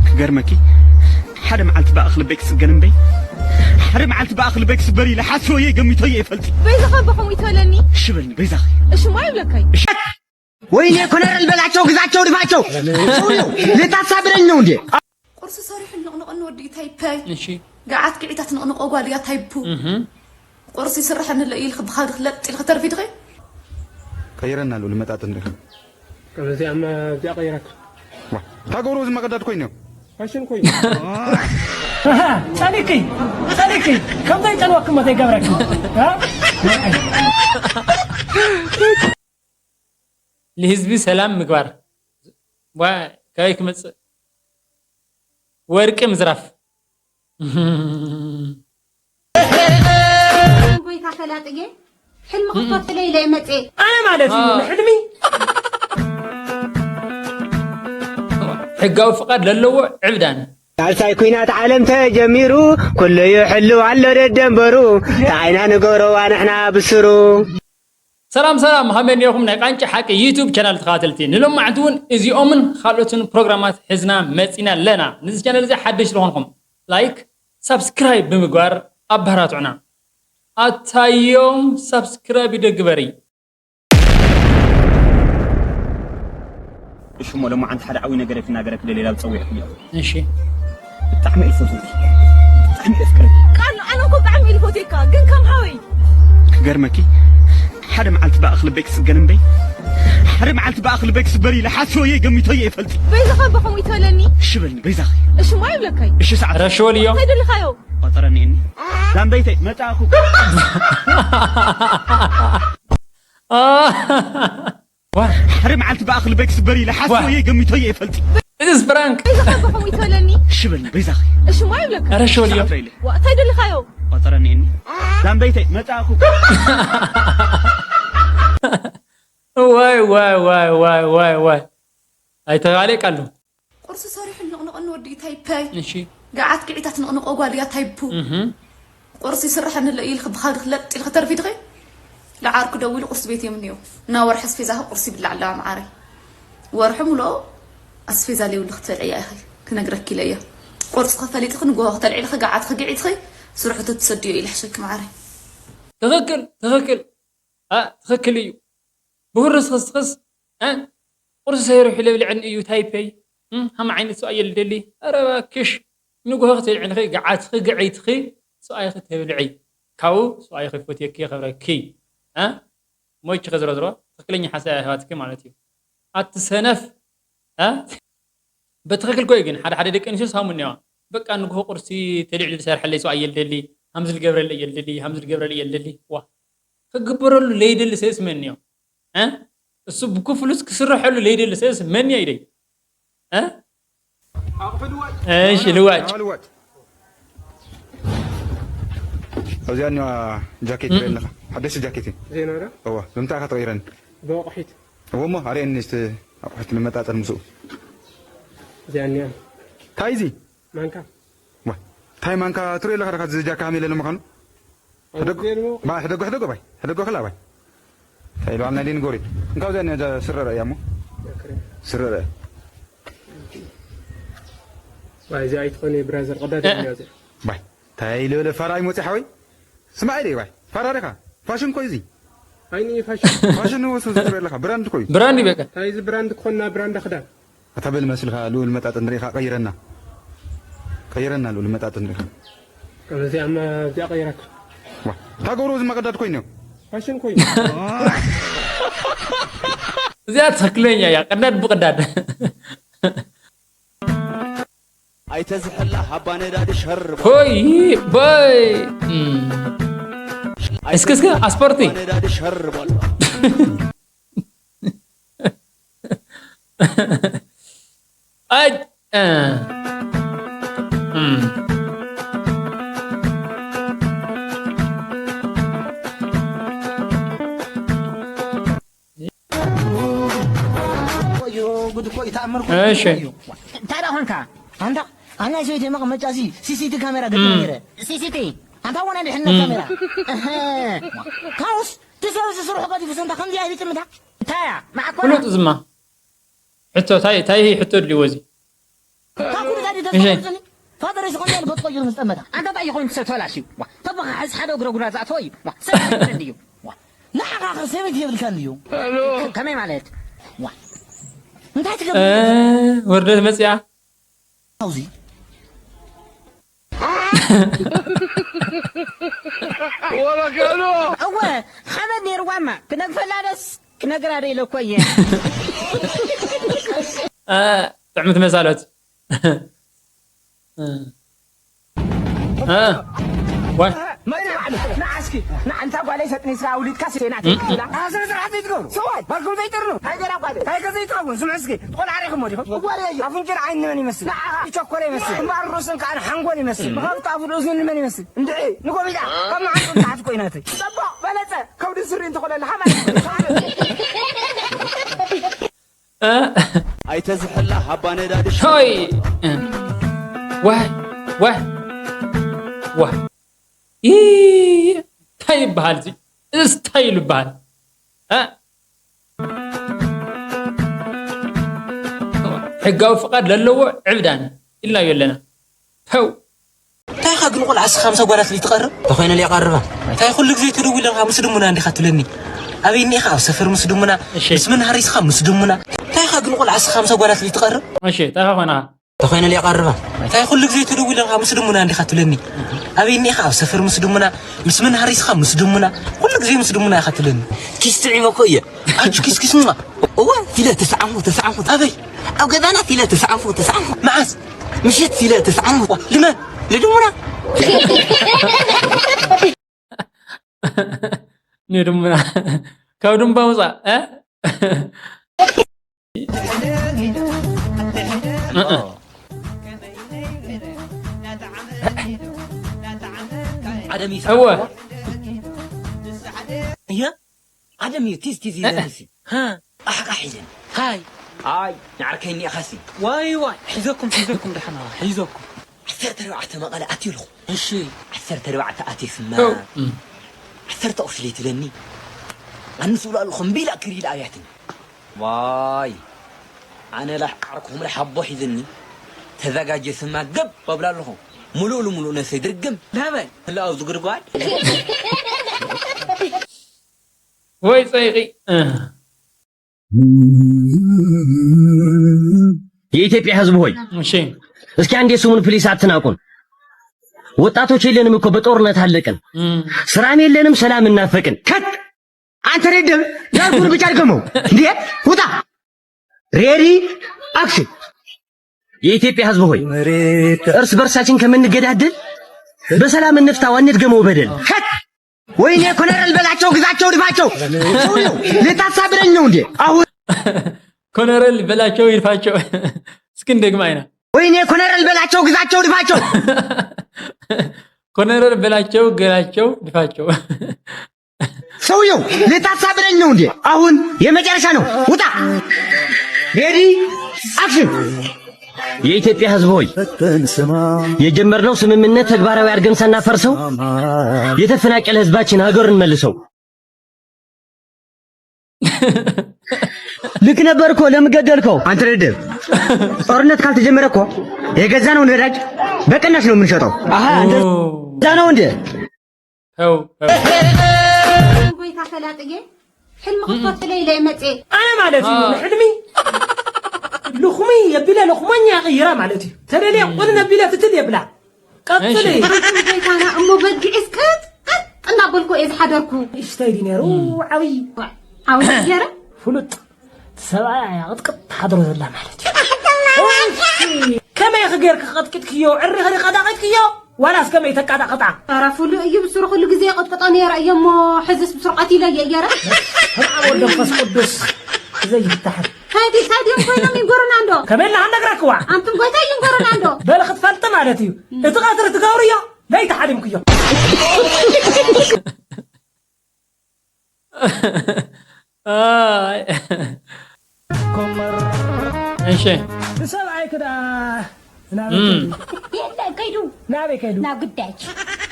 ክገርመኪ፣ ሓደ መዓልቲ ብኣኽ ልበይ ክስገን እምበይ፣ ሓደ መዓልቲ ብኣኽ ልበይ ክስበር ኢለ ሓስበዮ ገሚቶዮ ይፈልጥ። በይዛኻ እባ ከምኡ ይትበለኒ። እሺ በልኒ በይዛኺ። እሺ እሞ ኣይብለካይ። እሺ። ወይኔ ኮነረል በላቸው ግዛቸው ድፋቸው ሰውየው ልታሳብደኝ ነው እንዴ? ቁርሲ ሰሪሑ ንቕንቕ ንወዲ ታይፐይ። እሺ። ገዓት ግዒታት ንቕንቆ ጓል እያ ታይፑ። እህ። ቁርሲ ይስርሐኒ ኣሎ ኢልክ ብኻልክ ለጥ ኢልክ ተርፊ ድኸ? ቀይረና ኣሎ ልመጣጥን ዲኻ? ከምዚ ኣማ እዚኣ ቀይረካ። ዋ፣ ታጎሮ ዝመቀዳድ ኮይኑ። ፋሽን ኮይኑ። ጸሊኪ፣ ጸሊኪ፣ ከምዚ ይጸልወኪ እሞ ዘይገብረኪ። እ? ንህዝቢ ሰላም ምግባር። ዋ፣ ካበይ ክመጽእ? ወርቂ ምዝራፍ። ጎይታ ፈላጥጌ፣ ሕልሚ ክፈትለይ ኢለ መጽኤ። ኣነ ማለት እዩ፣ ሕልሚ። ሕጋዊ ፍቓድ ለለዎ ዕብዳን። ሳልሳይ ኲናት ዓለም ተጀሚሩ፣ ኩሉ ይሕሉ ኣሎ ደደንበሩ፣ ንዓይና ንገብረዋ ንሕና ብስሩ። ሰላም ሰላም፣ ሃመን ኢኹም ናይ ቃንጫ ሓቂ ዩቱብ ቻናል ተኸታተልቲ። ንሎማዕንቲ እውን እዚኦምን ካልኦትን ፕሮግራማት ሒዝና መጺና ኣለና። ነዚ ቻናል እዚ ሓድሽ ዝኾንኩም ላይክ፣ ሳብስክራይብ ብምግባር ኣበራትዑና። ኣታዮም ሳብስክራይብ ይደግበሪ። እሺ እሞ ሎማዕንቲ ሓደ ዓብዪ ነገር ክናገረክ ደልየ ናብ ጸዊዕኩ እየ። እሺ። ብጣዕሚ እየ ዝፈትወኪ። ብጣዕሚ እየ ዘፍቅረኪ። ቃል ኣነ እኮ ብጣዕሚ እየ ዝፈትወካ፣ ግን ከም ሓወይ። ክገርመኪ፣ ሓደ መዓልቲ ብኣኽ ልበይ ክጽገን እምበይ፣ ሓደ መዓልቲ ብኣኽ ልበይ ክስበር ኢለ ሓስበዮ ገሚቶዮ ይፈልጥ። በይዛኻ እባ ከምኡ ይትበለኒ። እሺ በልኒ በይዛኺ። እሺ እሞ ኣይብለካይ። እሺ ሰዓት። ረሽወልዮ። እንታይ ደሊኻዮ? ቆጸረኒ እኒ። ላምበይተይ መጻእኹ። ዋ። ሓደ መዓልቲ ብኣኽ ልበይ ክስበር ኢለ ሓስበዮ ገሚቶዮ ይፈልጥ። እዚስ ፍራንክ። በይዛኻ እባ ከምኡ ይትበለኒ። እሺ በልኒ በይዛኺ። እሺ እሞ ኣይብለካ። ኧረ ሸወልዮ። ሰዓት ኢለ። ዋ፣ እንታይ ደሊኻዮ? ቆጸረኒ እኒ። ላምበይተይ መጻእኹ። ዋይ፣ ዋይ፣ ዋይ። ቁርሲ ሰሪሑ ንቕንቕ ንወዲ ታይፐይ። እሺ። ገዓት ግዒታት ንቕንቆ ጓል እያ ታይፑ። እህ። ቁርሲ ይስርሐኒ ኣሎ ኢልክ ብኻልክ ለጥ ኢልክ ተርፊ ድኺ? ለዓርኩ ደዊሉ ቁርሲ ቤት እዮም እኒኦ። እና ወርሒ ኣስፌዛኺ ቁርሲ ይብላዕ ኣለዋ መዓረይ። ወርሒ ሙሉኦ ኣስፌዛ ለይብሉ ክትበልዕያ ኢኺ ክነግረኪ ኢለ እየ። ቁርፅኺ ፈሊጥኺ ንጎሆ ክተልዒልኺ ገዓትኺ ግዒትኺ ስርሑ ተትሰድዮ ኢለ ሕሸኪ መዓረይ። ትኽክል፣ ትኽክል። ኣ፣ ትኽክል እዩ። ብህሩስ ኽስኽስ፣ እ? ቁርሲ ሰይሩ ሒለ ብልዕኒ እዩ ታይፐይ። እም፣ ሃም ዓይነት ሰብኣይ እየ ልደሊ። ኧረ እባክሽ፣ ንጉሆ ክትልዕንኺ፣ ገዓትኺ፣ ግዕይትኺ፣ ሰብኣይኺ ተብልዒ። ካብኡ ሰብኣይኺ ይፈትየኪ፣ የኽብረኪ። እ? ሞይችኺ ዝሮ ዝሮ፣ ትኽክለኛ ሓሳብ ኣሕዋትኪ ማለት እዩ። ኣቲ ሰነፍ፣ እ? በትኽክል ኮይ ግን፣ ሓደ ሓደ ደቂ ኣንስትዮ ሳሙ እኒዋ። በቃ ንጉሆ ቁርሲ ተልዕሊ ዝሰርሐለይ ሰብኣይ እየ ልደሊ፣ ሃምዚ ልገብረለይ እየ ልደሊ፣ ሃምዚ ልገብረለይ እየ ልደሊ። ዋ። ክግበረሉ ለይደሊ ሰብስ መን እዮ? እ? እሱ ብክፍሉስ ክስረሐሉ ለይደሊ ሰብስ መን እዮ ኢደይ? እ? እሺ፣ ልዋጭ። ኣዎ፣ ልዋጭ። ኣብዚኣ እኒዋ ጃኬት እም። ትርኢ ኣለኻ? ሓደሽቲ ጃኬት እዩ። ዜና ዶ? እዋ፣ ብምንታይ ኢኻ ትቐይረኒ? ብኣቑሒት። እዎ እሞ፣ ኣርእየኒ እስቲ ኣቑሑት ንመጣጠር ምስኡ። እዚኣ እኒኣ። እንታይ እዚ? ማንካ። ዋ፣ እንታይ ማንካ ትርኢ ኣለኻ ዳኻ፣ እዚ ጃካ ሃሜለለ ምዃኑ? ሕደጎ፣ ኣውዜልሞ። ባ፣ ሕደጎ፣ ሕደጎ ባይ፣ ሕደጎ ክላ ባይ። እንታይ ኢሉ ኣብ ናይ ሌኒ ጎሪ። እንካብ እዚኣ እኒኣ፣ እዛ ስረ ረእያ እሞ። ኦኬ። ስረ ረእያ። ባይ፣ እዚኣ ኣይትኾን እየ ብራዘር፣ ቀዳድ እ። እያ እዚኣ። ባይ፣ እንታይ ኢሉ በለ ፋራ ይመጽእ ሓወይ? ስማዕ ኢለ ባይ፣ ፋራ ዲኻ? ፋሽን እኮ እዩ እዚ። ኣይኒ ፋሽን። ፋሽን ንወስዶ ዝትርኢ ኣለኻ፣ ብራንድ እኮ እዩ። ብራንድ እዩ በቃ። እንታይ እዚ ብራንድ ክኾንና፣ ብራንድ ክዳን። ኣታ በል መስልካ ልኡል መጣጥን ርኢኻ ቀይረና። ቀይረና ልኡል መጣጥን ርኢኻ። ከምዚ ኣማ እዚኣ ቀይረካ። ዋ፣ እታ ገብሮ እዚ መቀዳድ ኮይኑ። ፋሽን ኮይኑ። እዚኣ ትኽክለኛ እያ፣ ቀዳድ ብቀዳድ። ኣይተዝሕላ ሃባ ነዳዲ ሸር በል። ሆይ፣ ቦይ። እም። እስኪ፣ እስኪ፣ ኣስፖርቲ። ሃባ ነዳዲ ሸር በል። ኣይ፣ እ፣ እም። እዩ፣ ጉድ እኮ እዩ፣ ተኣምር እኮ እዩ። እሺ። እዩ። እንተ እንታይ ደኣ ኾንካ? ኣንታ፣ ኣናይ ሰበይቲ መቐመጫ እዚ ሲ ሲ ቲ ካሜራ ገጢመ ነይረ። ሲ ሲ ቲ? ኣንታ፣ ወና ድሕነት ካሜራ። እህ። ካውስ፣ እቲ ሰብ እዚ ስርሑ ገዲፉ ሰንታ ከምዚ ኣይፍጽም እታ? እንታይ እያ? ማዕኮና? ፍሉጥ ዝማ። ሕቶ፣ ታይ፣ ታይ ሕቶ ድልዎ እዚ? ካብ ኩሉ ዛዲ እሺ። ተስፋ ፋደር እዚ ከምዚ ያለ በጥቆ ይሉ ምስ ጠመታ። ኣንታ፣ እንታይ ይኾን ሰብ ተበላሽዩ? ዋ፣ ተበኻ፣ ሕዚ ሓደ እግረ ጉራ ዝኣተወ እዩ። ዋ፣ ሰብ ይብለኒ እዩ። ዋ። ንዓኻ ኸ ሰበይቲ የብልካን ድዩ? ከመይ ማለት? ዋ። እንታይ ትገብር? እ፣ ወርደት መጽያ። ኣብዚ። እወ፣ ሓመድ ነይርዋማ። ክነግፈላ ደስ ክነግራ ዶ ኢለ እኮ እየ። እ፣ ጥዕምቲ መሳሎት። እ። እ። ዋይ። መን ይባዕሉ? ንዓ እስኪ፣ ንዓ እንታ ጓለይ ሰጥኒስካ ኣውሊድካ ሴና እም። ተይክላ። ኣሰብ ስርዓት ዘይትገብሩ። ሰዋይ፣ ባልኩም ዘይጥርኑ። ሃይ ገራ ጓለይ። ሃይ ገዘይ ትኸውን፣ ስምዑ እስኪ። ቆልዓ ሪኹሞ ዲኹም? ጓለይ እያ። ኣፍንጭን ዓይኒ መን ይመስል? ንዓኻ። ይቸኮረ ይመስል። እምበኣር ርእሱን ከኣ ሓንጎል ይመስል። እም። ብኸብቲ ኣፉ ርእሱን መን ይመስል? እንድዒ፣ ንጎቢዳ። ካብ መዓንጡ ንታሕቲ ኮይናተይ። ጽቡቕ፣ በለጸ። ከብዲ ስሪ እንተኾነ ኣለኻ ማለት እዩ። ኣይተዝሕላ ሃባ ነዳዲ ሆይ! ዋይ! ዋይ! ዋይ! ይ-፣ እንታይ ይበሃል እዚ? እዚ እንታይ ኢሉ ይበሃል? እ? ሕጋዊ ፍቓድ ለለዎ ዕብዳን ኢልናዮ ኣለና። ተው! እንታይ ኢኻ ግን ቆልዓ እስኻ ምሳ ጓላት ልጅ ትቐርብ? ተኾይነ ሊቐርባ። እንታይ ኩሉ ግዜ ተደዊለልካ ምስ ድሙና እንዲኻ ትብለኒ? ኣበይ እኒኻ ኣብ ሰፈር ምስ ድሙና? እሺ። ምስ መናሃሪ እስኻ ምስ ድሙና? እንታይ ኢኻ ግን ቆልዓ እስኻ ምሳ ጓላት ልጅ ትቐርብ? እሺ፣ እንታይ ኢኻ ኮይንኻ? ተኾይነ ሊቐርባ። እንታይ ኩሉ ግዜ ተደዊለልካ ምስ ድሙና እንዲኻ ትብለኒ? ኣበይ እኒኻ ኣብ ሰፈር ምስ ድሙና? ምስ መናሃሪ እስኻ ምስ ድሙና? ኩሉ ግዜ ምስ ድሙና ኢኻ ትብለኒ። ኪስ ጥዒመ እኮ እየ። ኣጁ ኪስኪስማ። እወ፣ ፊለ ተሰዓምኩ፣ ተሰዓምኩ። ኣበይ? ኣብ ገዛና ፊለ ተሰዓምኩ፣ ተሰዓምኩ። መዓስ? ምሸት ፊለ ተሰዓምኩ። ልመን? ልድሙና? ንድሙና። ካብ ድምባ ውፃእ፣ እ? ዓደም እዩ እወ። ሰዓት እያ? ዓደም እዩ፣ ቲዝ ቲዝ እዩ እ። ዘምሲ። ሃ። ኣሕቃ ሒዘን። ሃይ። ኣይ፣ ንዓርከይ እኒኤኻሲ። ዋይ ዋይ፣ ሒዘኩም፣ ሒዘኩም ደሓና፣ ሒዘኩም። ዓሰርተ ኣርባዕተ መቐለ ኣትዩ ኣለኹ። እሺ። ዓሰርተ ኣርባዕተ ኣትዩ ስማ። እው። እም። ዓሰርተ ቅርሺ ዘይትለኒ። ኣንስ ውላሉ ኸምቢላ ክሪድ ኣብያትኒ። ዋይ። ኣነ ላሕ ዓርኩኹም ላሕ ኣቦ ሒዝኒ። ተዘጋጀ ስማ ገብ ኣብላ ኣለኹ። ሙሉእ ልሙሉእ ነሰይ ድርግም። ዳበል። ህላው ዝጉድጓድ። ወይ ጸይቂ። የኢትዮጵያ ህዝብ ሆይ፣ እሺ። እስኪ አንዴ ስሙን ፕሊስ አትናቁን። ወጣቶች የለንም እኮ በጦርነት አለቅን። እም። ስራም የለንም ሰላም እናፈቅን። ከት አንተ ደደብ ያልኩህን ብቻ ድገመው። እንዴ ውጣ። ሬዲ አክሽን። የኢትዮጵያ ህዝብ ሆይ፣ እርስ በርሳችን ከምንገዳደል በሰላም እንፍታው፣ አንድገመው በደል። ከት ወይኔ ኮሎኔል በላቸው ግዛቸው ድፋቸው ሰውየው ልታሳብረኝ ነው እንዴ? አሁን ኮሎኔል በላቸው ይድፋቸው። እስኪ እንደግም አይና። ወይኔ ኮሎኔል በላቸው ግዛቸው ድፋቸው ኮሎኔል በላቸው ገላቸው ድፋቸው። ሰውየው ልታሳብረኝ ነው እንዴ? አሁን የመጨረሻ ነው። ውጣ። ሬዲ አክሽን። የኢትዮጵያ ህዝብ ሆይ፣ የጀመርነው ስምምነት ተግባራዊ አድርገን ሳናፈርሰው የተፈናቀለ ህዝባችን ሀገሩን መልሰው። ልክ ነበር እኮ፣ ለምን ገደልከው? አንተ ደደብ፣ ጦርነት ካልተጀመረ እኮ የገዛነው ነዳጅ በቅናሽ ነው የምንሸጠው። አሃ፣ እንደዛ ነው እንዴ? ተው፣ ተው። ጎይታ ፈላጥዬ፣ ሕልሚ ክትፈትለ ኢለ መጽኤ። ኣነ ማለት እዩ፣ አ። ንሕልሚ ልኹሚ የቢለ ልኹመኛ ይቕይራ ማለት እዩ። ተደልየ ቁንን ኣቢለ ፍትል የብላ። ቀጽሊ። እሺ። ኣንቱም ጎይታና፣ እሞ በጊዕስ ቅጥ፣ ቅጥ እናበልኩ እየ ዝሓደርኩ። ንእሽተይ ድዩ ነይሩ? ዓብዪ። ዓብዪ ገይረ? ፍሉጥ። ሰብኣያ እያ ቅጥቅጥ ትሓድሮ ዘላ ማለት እዩ። እሺ፣ ከመይ ጌርኪ ቀጥቂጥክዮ? ዕሪኺ ዲኺ ቀጣቒጥክዮ? ዋላስ ከመይ ተቃጣቕጣ? ኧረ ፍሉይ እዩ፣ ብስሩ ኩሉ ግዜ የቐጥቅጦ ነይረ እየ እሞ፣ ሕዝስ ብስሩ ቀቲለዮ እየ ረ። በስመ ኣብ ወወልድ ወመንፈስ ቅዱስ ዘይፍታሕ። ታይ ዲ-፣ ታይ ድዮም ኮይኖም ይንገሩና እንዶ? ከመይ ኢልና ክንነግረክዋ? ኣንቱም ጎይታ ይንገሩና እንዶ? በሊ ክትፈልጢ ማለት እዩ። እቲ ቀትሪ ትገብርዮ፣ ለይቲ ሓዲምክዮ። ኣይ። እሺ። ብሰብኣይ ክዳ ናበይ እም። ከይዱ? የለ ከይዱ ናበይ ከይዱ? ናብ ግዳጅ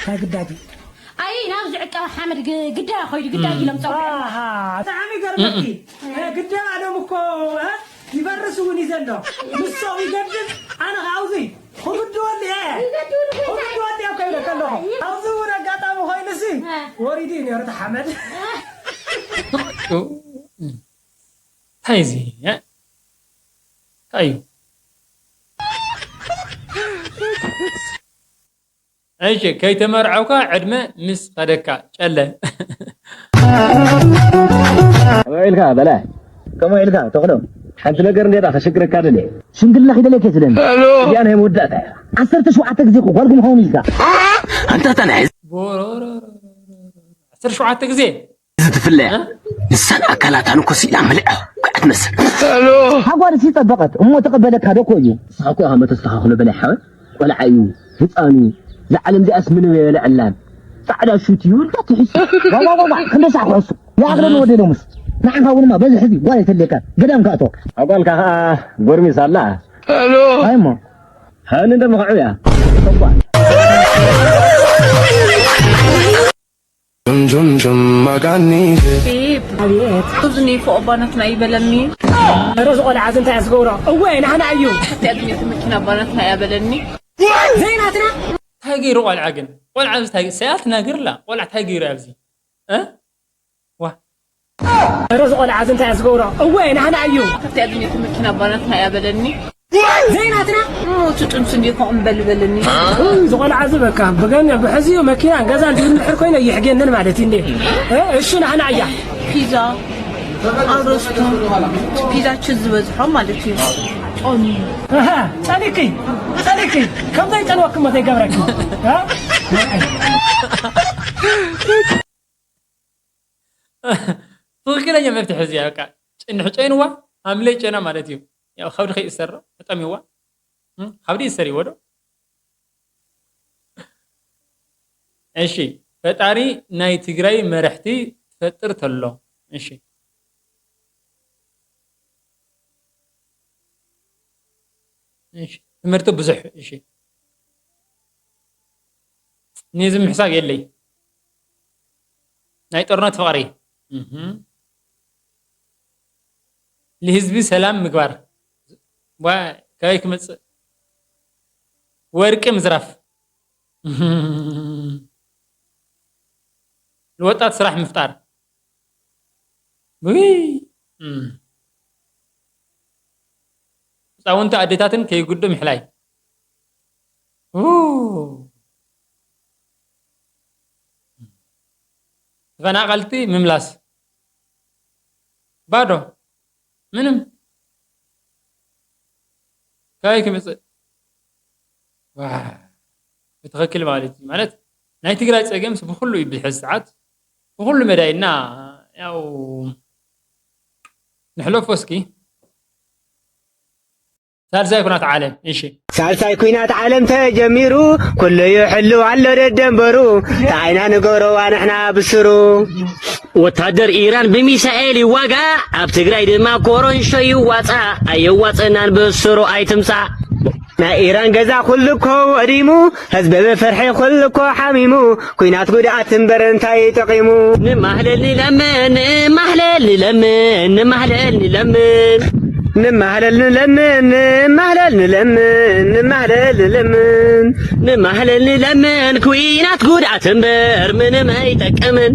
ናይ ግዳጅ ኣይ ናብ ዝዕቀብ ሓመድ ግ- ግዳ ከይዱ ግዳጅ ኢሎም ፀውዖ ኣሃ ብጣዕሚ ገርመኪ። ግዳ ኣሎም እኮ እ? ይበርስ እውን እዩ ዘሎ። ንሶም ይገድል ኣነ ካብዚ ክግድወሉ እየ። ክግድወሉ እየ ከይደ ከለኹ ኣብዚ እውን ኣጋጣሚ ኮይኑሲ ወሪዱ እዩ ነሩ እቲ ሓመድ። እንታይ እዚ እ? እንታይ እዩ? እሺ ከይተመርዐውካ ዕድመ ምስ ከደካ ጨለ ከምኡ ኢልካ በለ ከምኡ ኢልካ ተኽሎ ሓንቲ ነገር እንዴታ ከሽግረካ ደለ ሽምግልና ኪደለ ከትለን እዚኣ ናይ መወዳእታ እያ ዓሰርተ ሸውዓተ ግዜ እኮ ጓል ምዃኑ ኢልካ ኣንታ ተናሒ ቦሮሮሮሮሮሮ። ዓሰርተ ሸውዓተ ግዜ እዚ ትፍለያ ንሳን ኣካላታን እኮ ስኢላ ምልዕ እኳ ትመስል ሃጓል ሲ ጠበቐት እሞ ተቐበለካ ዶ እኮ እዩ ንስኻ እኮ ኢኻ መተስተኻኽሎ በላይ ሓወ ቆልዓ እዩ ህፃን እዩ እዛ ዓለም እዚኣስ ምንም የበልዐላን ፃዕዳ ሹት እዩ ኢልካ ትሕሱ ዋዋዋዋ ክንደይ ሳዕ ክሕሱ ይኣኽለኒ ወደ ሎምስ ንዓኻ እውን እማ በዚ ሕዚ ጓል የተልየካ ገዳም ካእቶ ኣጓልካ ከዓ ጎርሚሳ ኣላ ኣይ እሞ ሃኒ እንደምኽዑ እያ ጁምጁም ማጋኒ ቤብ እዙ ኔፎ ባናትና ይበለኒ ሮዝ ቆልዓ እዚ እንታይ ዝገብሮ እወ ናህና እዩ ሓትያ ድሜት መኪና ባናትና እያ በለኒ ዘይናትና እንታይ ገይሩ ቆልዓ ግን ቆልዓ እዚ እንታይ ገይሩ? ሰያት ትናገርላ ቆልዓ እንታይ ገይሩ ኣብዚ እ? ዋ ሮዝ ቆልዓ እዚ እንታይ ዝገብሮ እወ ናህና እዩ ሓትያ ድሜት መኪና ባናትና እያ በለኒ ዘይናትና ሞቱ ጥንሱ እንዲ ከምኡ በል በለኒ እዚ ቆልዓ እዚ በቃ ብገን ብሕዚኡ መኪናን ገዛን ዝብል ምሕር ኮይነ ይሕጌንን ማለት እዩ እንዴ እ? እሺ ናህና እያ ፒዛ ኣብ ረስቶ ፒዛችን ዝበዝሖ ማለት እዩ ጾም እዩ ኣሃ፣ ጸሊኪ ጸሊኪ ከም ዘይጸልወኪ እሞ ዘይገብረኪ እ? ትኽክለኛ መፍትሒ እዚኣ በቃ ጭንሕ ጨይንዋ ሃምለይ ጨና ማለት እዩ ያው ከብዲ ከይእሰር ዶ ተጠሚዋ እም፣ ከብዲ ይእሰር ይዎ ዶ እሺ ፈጣሪ ናይ ትግራይ መረሕቲ ትፈጥር ተሎ እሺ እሺ ትምህርቲ ብዙሕ እሺ ኔዚ ምሕሳብ የለይ ናይ ጦርነት ፍቕሪ እህ። ንህዝቢ ሰላም ምግባር ዋ- ካበይ ክመፅእ ወርቂ ምዝራፍ እህ። ንወጣት ስራሕ ምፍጣር ውይ እም። ህፃውንቲ ኣዴታትን ከይጉዱ ምሕላይ ው። ተፈናቐልቲ ምምላስ ባዶ ምንም ካበይ ክምፅእ ዋ፣ ብትኽክል ማለት እዩ ማለት ናይ ትግራይ ፀገምስ ብኩሉ እዩ ብዝሕዚ ሰዓት ብኩሉ መዳይ እና ያው ንሕለፎ እስኪ ሳልሳይ ኩናት ዓለም እሺ ሳልሳይ ኩናት ዓለም ተጀሚሩ ኩሉ ይሕሉ ኣሎ ደደንበሩ ተኣይና ንገሮዋ ንሕና ብስሩ ወታደር ኢራን ብሚሳኤል ይዋጋእ ኣብ ትግራይ ድማ ኮረንሾ ይዋፃእ ኣየዋፀናን ብስሩ ኣይትምፃእ ናይ ኢራን ገዛ ኩሉ እኮ ወዲሙ ህዝቢ ብፍርሒ ኩሉ እኮ ሓሚሙ ኩናት ጉድኣት እምበር እንታይ ጠቂሙ ንማህለል ንለምን ንማህለል ንለምን ንማህለል ንለምን ንማህለል ንለምን ንማህለል ንለምን ንማህለል ንለምን ንማህለል ንለምን ኩናት ጉድኣት እምበር ምንም ኣይጠቅምን